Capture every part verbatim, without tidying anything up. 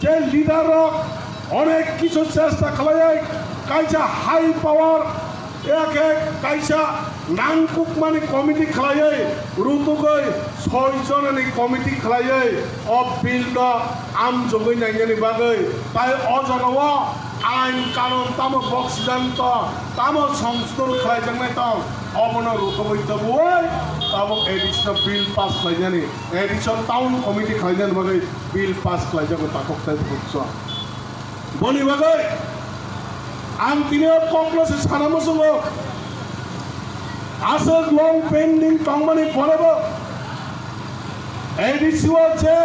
Je leader rok onek kisu chesta khlaiwi kaisa high power, eke kaisa nangkukmani committee khlaiwi rutugwi soi jonani committee khlaiwi o bill no amjogwi nainani bagwi tai o jagao ain kanun tamo bok siddhanto tamo songsodhon khlaijaknai tong obono rutugwi tabui tabuk additional bill pass khlainani additional town committee khlainani bagwi bill pass khlaijago takhuk tai bukhuk so. Boni bagwi ang tini o kokno se sana muchungo. Aswk long pending tongmani porebo A D C o je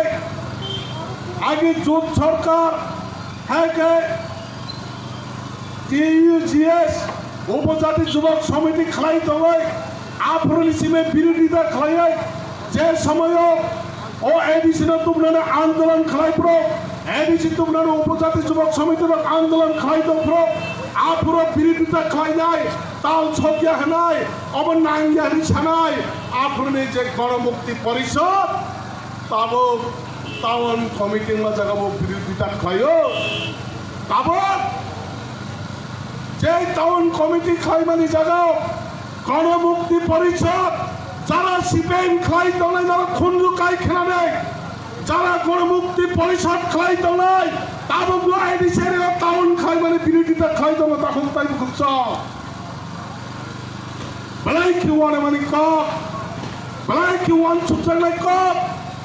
agi jut sarkar hai khe T U G S Upojati Jubok Samiti khlai tongwi aphuruni simi birodita khlaiwi je somoyo o A D C no tubunani andolon khlai phuru, A D C tubunani Upojati Jubok Samiti rok andolon khlai tong phuru, aphuru birodita khlainai, tal sokya hwnai, obo nangya hwnwi sanai, aphuruni je Ganamukti Porishod, tabuk town committee ma jaga bo birodita khlaio, tabuk je town committee khlaimani jaga Ganamukti Porishod, jara C P M khlai tongnai norok khunju kai khnanai, jara Ganamukti Porishod khlai tongnai, tabukbo A D C area town khlaimani birodita khlai tongo takhuk tai bukhuk chwng. Belai khe uanamani kok, belai khe uansukjaknai kok,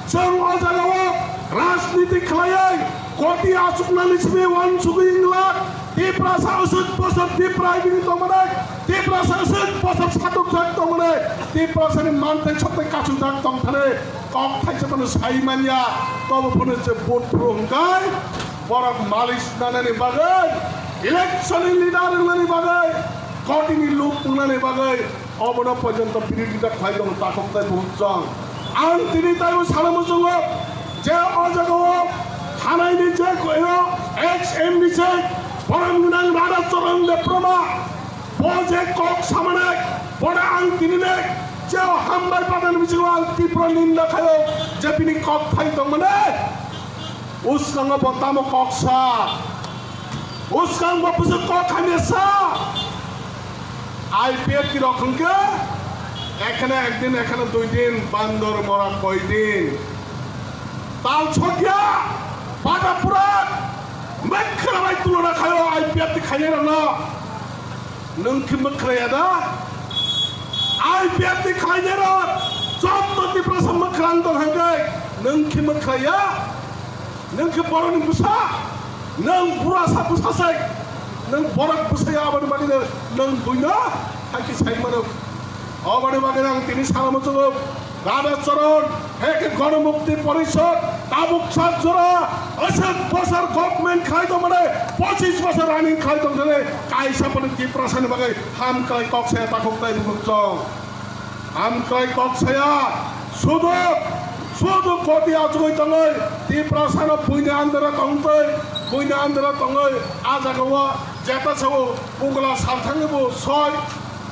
chwng o jagao rajniti khlaiwi koti achuknani simi uansugwi wngla. Tiprasa usuk bosor Tipra ibini tongmani, Tiprasa usuk bosor satukjak tongmani, Tiprasani manthai sokthai kachukjak tongthani kok thaisa phano sai manya, tobo phano je vote phuru hwnkhe borok malish nanani bagwi, election ni leader wngnani bagwi, kotini luk wngnani bagwi, obono porjonto birodita khlai tongo takhuk tai bukhuk chwng. Ang tini taibo sana muchungo je o jagao thanaini je koyo ex M D C borok gwnang Radha Charan Debbarma bo je kok samanai bono ang tini nek je hambai padani bisingo ang Tipra ninda khaio je bini kok thai tongmani uskango bo tamo kok sa. Uskang bo bwswk kok hamya sa. I P F T rok hwnkhe ekhane ekdin, ekhane dui din, bandor mora koi din. Tal sokya, pata purak, mekhra bai tulona khaio I P F T khainai rokno. Nwng khe mekhra ya da? I P F T khainai rok, jotto Tiprasa mekhra wng tong hangkai, nwng khe mekhra ya? Nwng khe borokni bwsa, nwng burasa bwsa se, nwng borok bwsa ya, aboni bagwi nwng buino hai khe sai mano. Aboni bagwi ang tini sana muchungo, Radha Charan, hai khe Ganamukti Porishod, tabuk sak jora, aswk bosor government khlai tongmani, pochis bosor running khlai tongthani, kaisa phano Tiprasani bagwi ham khlai kok saya takhuk tai bukhuk chwng. Amtwrai kok saya, sudu, sudu koti achugwi tongwi, Tiprasano buini andara tongtwi, buini andara tongwi, a jagao jeta sao, ugla salthangwi bo soi,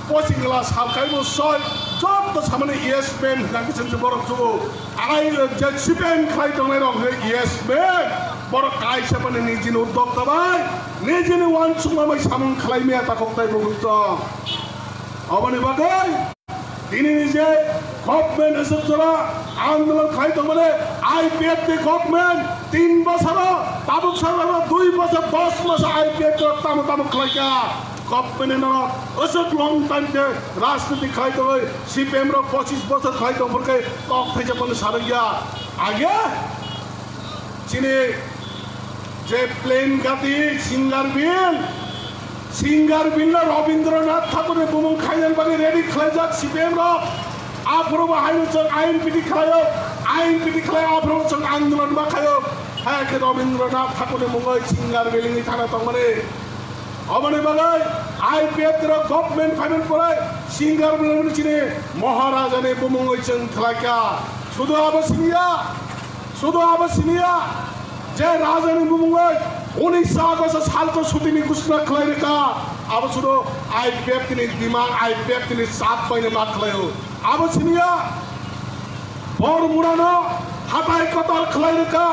pochingla salkhai bo soi, jotto samani yes ma'am hwnna khe chwngse borok chugo. Ai je C P M khlai tongnai rok hwnkhe yes ma'am, borok kaisa mani nijini uddokta bai, nijini uansukma bai samung khlai maya takhuk tai bo tong. Oboni bagwi Tini ni je government aswk jora andolon khai tongmani, I P F T government tin bosoro, tabuk sarkar dui bosor dos mas I P F T rok tamo tamo khlaika. Government no aswk long time khe rajniti khai tongwi C P M rok pochis bosor khai tongphur khe kok thaisa phano sarwkya. Age Chini je plane gati Singarbil, Singarbil no Rabindranath Thakur ni bumung khainani bagwi ready khlaijak C P M rok. Aphuru bo haino chwng I N P T khlaio, I N P T khlai aphuru bo chwng andolon ma khaio. Hai khe Rabindranath Thakur ni mungwi Singarbil ni thana tongmani. Oboni bagwi I P F T rok government phaimani pore Singarbil ni chini Maharaja ni bumungwi chwng khlaikha. Sudu abo siniya. Sudu abo siniya je rajani bumungwi unisho August salto sutini gusna khlai rwkha, abo sudu I P F T ni dimang, I P F T ni sat baino ma khlaio. Abo siniya bor murano hatai kotor khlai rwkha,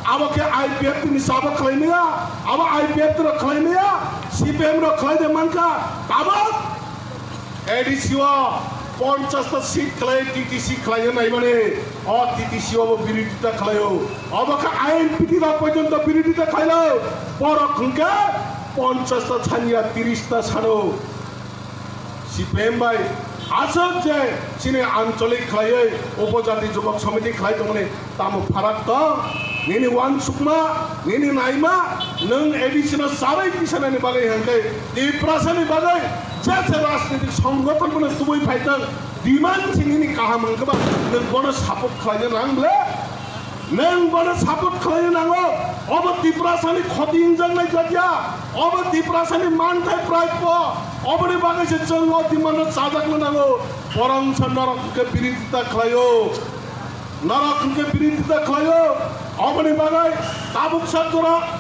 Abo khe I P F T ni sabo khlai maya, abo I P F T rok khlai maya, C P M rok khlai de mankha. Tabok A D C o ponchash ta seat khlai T T C khlai naimani, o T T C o bo birodita khlaio. Obo khe I N P T rok porjonto birodita khlaio. Borok hwnkhe ponchash ta sanya, trish ta sano. C P M bai aswk je chini ancholik khlaiwi upojati jubok samiti khlai tongmani tamo pharak tong? Nini uansukma, nini naima, nwng A D C no charwi tisanani bagwi hwnkhe Tiprasani bagwi je se rajnitik songgothon bono tubui phaitong, demand se nini kaham hwnkhe ba nwng bono support khlaina nang ble? Nwng bono support khlaina nango. Obo Tiprasani khoti wngjaknai jat ya. Obo Tiprasani manthai prapyo. Oboni bagwi se chwng o demand no chajakna nango. Borok wngsa norok hwnkhe birodita khlaio. Norok hwnkhe birodita khlaio. Oboni bagwi tabuk sa jora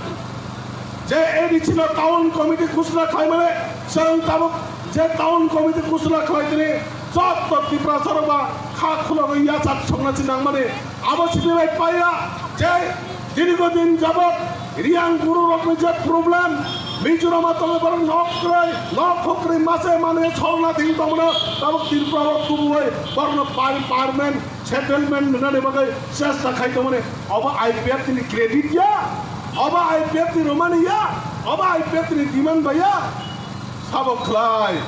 je A D C no town committee ghosna khlaimani, chwng tabuk je town committee ghosna khlaitini, jotto Tiprasarok ba kha khulogwi yachak sokna si nangmani. Abo simi bai paiya je dirgo din jabot Riyang guru rokni je problem, Mizoram a tongwi borok nok kwrwi, nok hukrwi mase manwi solna thing tongmano, tabuk Tripura o tubuwi borokno par-, permanent settlement rwnani bagwi chesta khai tongmani. Obo I P F T ni credit ya, obo I P F T ni romani ya, obo I P F T ni demand bai ya. Sabo khlai,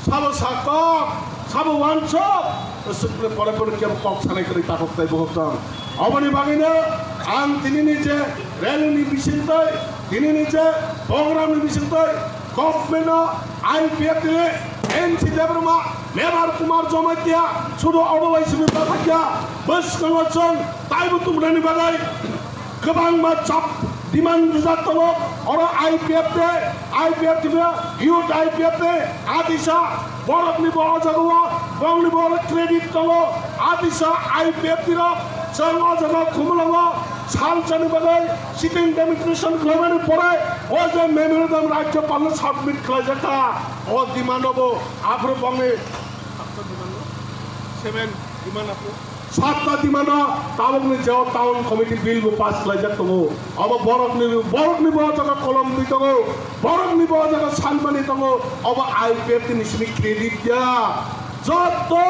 sabo sakok, sabo wansok, swkle pore pore kebo kok sanai kwrwi takhuk tei bohok tong. Oboni bagwino ang tinini je rally ni bisingtwi, tinini je program ni bisingtwi government no I P F ni N C Debbarma, Mebar Kumar Jamatia, sudo obo bai simi bathakya, bwskango chwng taibo tubunani bagwi kwbangma chap demand rijak tongo. Oro I P F ni, I P F ni youth I P F ni atisa borokni bo o jaga o, borokni bo oro credit tongo. Atisa I P F ni rok chwng o jaga o Khumulwngo salsani bagwi sitting demonstration khlaimani pore o je memorandum Rajyapal no submit khlaijak kha. O demand o bo aphuru bongni seven demand aphuru. Satta demand o tabukni jeo town committee bill bo pass khlaijak tongo. Obo borokni, borokni bo jaga kolom twi tongo, borokni bo jaga sanmani tongo. Obo I P F ni simi credit ya. Jotto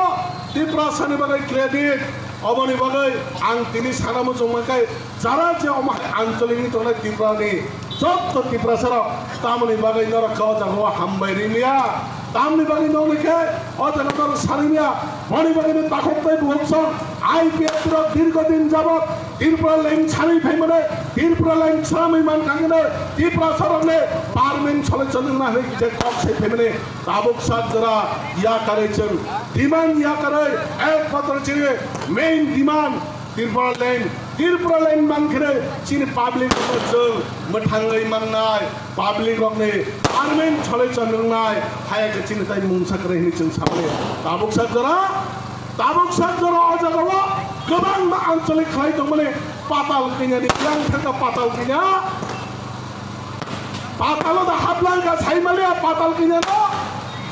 Tiprasani bagwi credit. Oboni bagwi ang tini sana muchung mankhai, jara je omo hai ancholikni tongnai Tripurani jotto Tiprasarok tamoni bagwi norok khe o jaga o hambai rimya, tamoni bagwi nokni khe o jaga norok sarimya, boni bagwi no takhuk tei buhuk song I P F rok dirgo din jabot Tripura line sanwi phaimani, Tripura line sanwi mankha hwnwi Tiprasarokni permanent solution wngna hwnwi je kok sai phaimani tabuk sak jora yakarwi chwng demand yakarwi ekmatro chini main demand Tripura line, Tripura line mankhe chini public rokno chwng mwthangwi mannai, public rokni armen cholai chonwngnai, haya khe chini tai mungsa kwrwi hwnwi chwng samani. Tabuk sak jora, tabuk sak jora o jaga o kwbangma ancholik khlai tongmani, patal kanya ni yang thangka patal kanya. Patalo da hablangka saimaliya patal kanya no,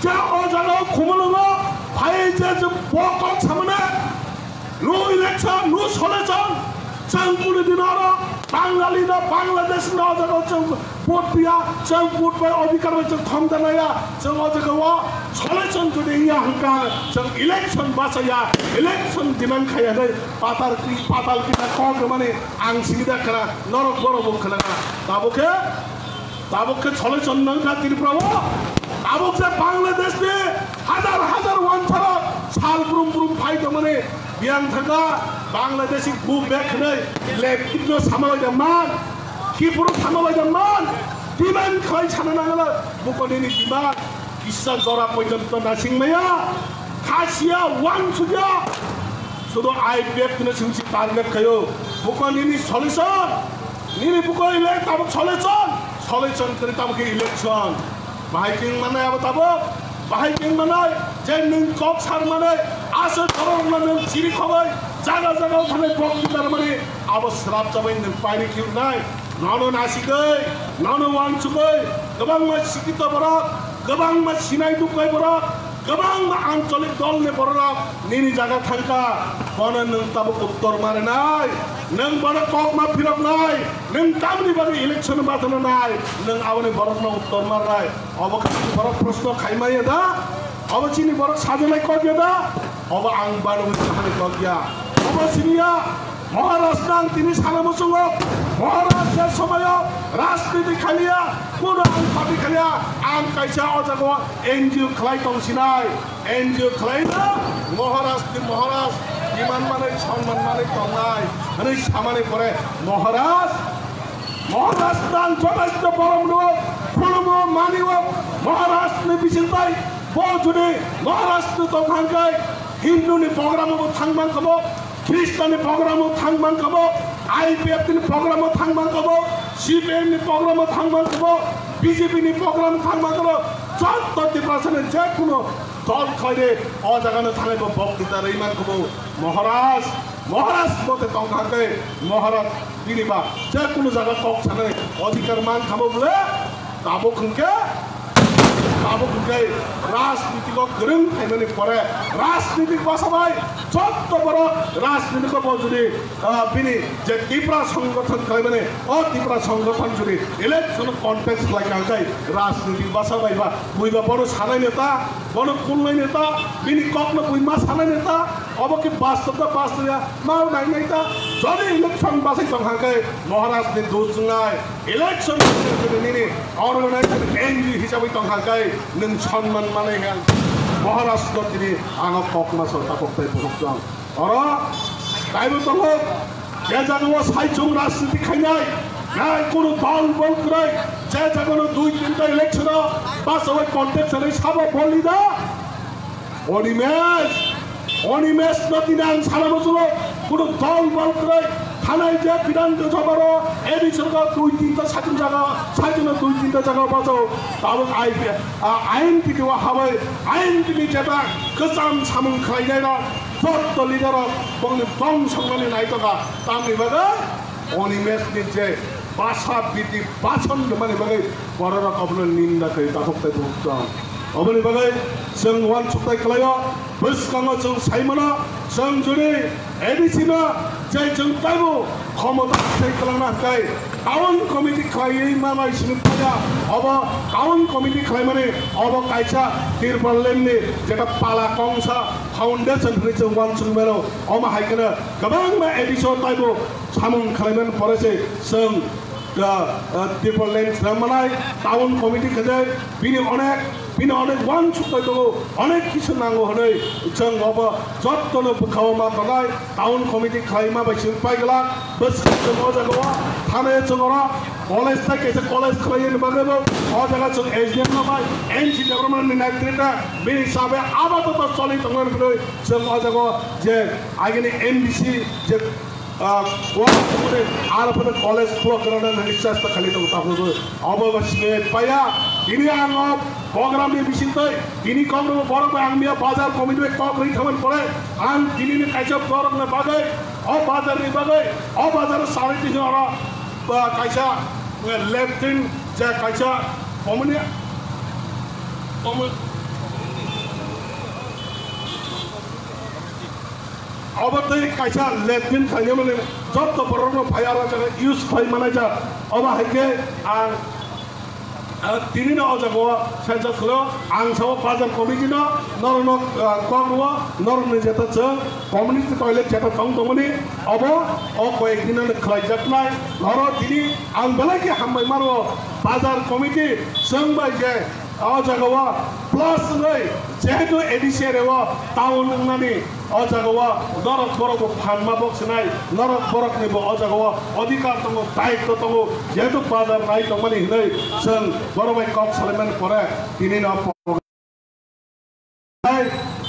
je o jaga o Khumulwngo phai je je bo kok samani. No election, no solution. Chwng kunu din oro Bangali no, Bangladesh no o jaga o chwng vote piya, chwng vote bai odhikar bai chwng khomta naya, chwng o jaga o solution jodi iya hwnkha, chwng election bachaya, election demand khaya hwnwi patal ki, patal kita kok mani ang simi da khana, norok borok bo khana. Tabuk khe Tabuk khe solution nang kha Tripura o. Tabuk se Bangladesh ni hajar hajar wansarok sal brum brum phai tongmani biyang thangkha Bangladesh ni go back hwnwi left kipno sama bai da man. Kipro sama bai da man. Demand khlai sana nangala bukoni ni demand. Kisa jora porjonto nasing maya, khasiya, wansukya, sudo I P F no singsi target khayo. Buko nini solution, nini buko elek tabuk solution, solution kari tabuk ke election. Bahai king manai abo tabuk, bahai king manai, je nung kok sar manai, asa thorong na nung siri khobai, jaga jaga thanai bok bidar mani, abo srap chabai nung paini khiu nai. Nono nasigwi, nono wansugwi, kwbangma sikito borok, kwbangma sinai duknai borok, kwbangma ancholik dolni borok nini jaga thangkha, bono nwng tabuk uttor marinai. Nwng borok kok ma phiroknai, nwng tamni bagwi election bathana nai, nwng aboni borokno uttor marnai. Obo khe borok proshno khaimaya da? Obo chini borok sajanai kok ya da? Obo ang barwi sahani kok ya. Obo siniya, Maharaj nang tini sana muchungo, Maharaj je somoyo rajniti khaliya, kuno ang party khaliya, ang kaisa o jaga o N G O khlai tong sinai. N G O khlaina Maharaj ni Maharaj, iman manwi, sonman manwi tongnai hwnwi samani pore Maharaj, Maharaj nang jothaisto borom rwo, khulumo, manio, Maharaj ni bisingtai bo jodi Maharaj ni tong hangkai Hindu ni program bo thang man kamo, Khristan ni program o thang man kamo, I P F T ni program o thang man kamo, C P I M ni program o thang man kamo, B J P ni program o thang man kamo, jotto Tiprasa ni je kuno dol khlai de o jaga no thangai bo boktrita rwi man kamo. Maharaj, Maharaj mote tong kha khe Maharaj bini ba je kuno jaga kok sanai odhikar man kamo bole. Tabuk hwnkhe, tabuk hwnkhe rajnitiko kwrwng phaimani pore rajnitik bwsa bai jotto borok rajnitiko bo jodi, ah, bini je Tipra songgothon khlaimani, o Tipra songgothon jodi election contest khlai kha khe rajnitik bwsa bai ba buiba bono sanai neta, bono kulnai neta, bini kokno bui ma sanai neta, obo khe bastobda bastobya ma nainai ta, jodi election bwsai tong kha khe Maharaj ni dut wngnai. Election nini organization N G O hisabwi tong kha khe nwng sonman manai hwnkhe Maharaj no tini ang o kokma sal tabuk tei borok jang. Oro kaibo tongo, je jaga o saichung rajniti khainai, nai kunu dol bol kwrwi, je jaga no dui tinta election o bachawi contest sanai sabo boli da. Onimesh, Onimesh no tini ang sana muchungo, kuno dol bol kwrwi thanai je Bidhan Sabha ro A D C o dui tinta saichung jaga, saichung no dui tinta jaga bachao, tabuk I P, a, I N P T o habai, I N P T jeta kwcham samung khlainai rok, jotto leader rok bongni bong songmani naitokha, tamni bagwi Onimesh ni je basa biti bason rwmani bagwi bororok obono ninda khlai takhuk tei bukhuk tong. Oboni bagwi chwng uansukthai khlaio, bwskango chwng sai mano, chwng jodi A D C no je chwng taibo khomota tei kwlangna hwnkhe town committee khlaiwi manai simi phaiya. Obo town committee khlaimani obo kaisa Tipraland ni jeta pala kongsa foundation hwnwi chwng uansuk mano. Omo hai kheno kwbangma A D C o taibo samung khlaimani pore se chwng, ah, ah, Tipraland swnam manai, town committee khe je bini onek, bini onek uansukthai tongo, onek kisu nango hwnwi chwng obo jottono bwkhao ma tongnai, town committee khlaima bai chwng pai glak, bwswk chwng o jaga o thanai chwng oro college tai kaisa college khlaiyani bagwi bo o jaga chwng S D M no bai N C development ni naitwrwngkha, bini hisabe abato choli tongnani bagwi chwng o jaga o je agini M D C je Ah, kuak tongmani, aro phano college khulok rwna nini chesta khali tongo, takhuk obo bo simi paya. Tini ang o program ni bisingtwi tini kok rwbo borok bai ang miya bazar committee bai kok rwi thangmani pore ang tini ni kaisa borok ni bagwi, o bazar ni bagwi, o bazar o salai twi oro, ah, kaisa, eh, latrine je kaisa community, commu-, Obo tei kaisa latrine khainai mani jotto borokno phai aro jaga use khai manai jak. Obo hai khe ang, ah, tini no o jaga o sengcha khwlio. Ang sao bazar committee no norokno, ah, kok rwo, norokni jeta chwng community toilet jeta tong tongmani obo o koyek din no khlai jaknai. Oro tini ang belai khe hambai mano bazar committee chwng bai je O jaga o plus wngwi jehetu A D C area o town wngnani o jaga o norok borok bo phan ma bok sinai, norok borok ni bo o jaga o adhikar tongo, daitto tongo, jehetu bazar nai tongmani hinwi chwng borok bai kok salaimani pore tini no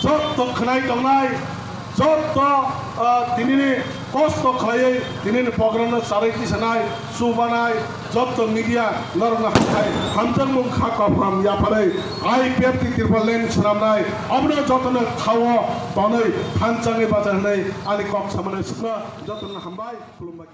Jotto khwnai tongnai, jotto, ah, tinini kosto khlaiwi tinini program no charwi tisanai, chubanai, jotto media norokno hamthai, hamjakmung kha kaham yapharwi I P F T Tipraland swnamnai, obono jotono thao tonwi thanchangwi bacha hwnwi ani kok samani swkno jotono hambai, khulumbai.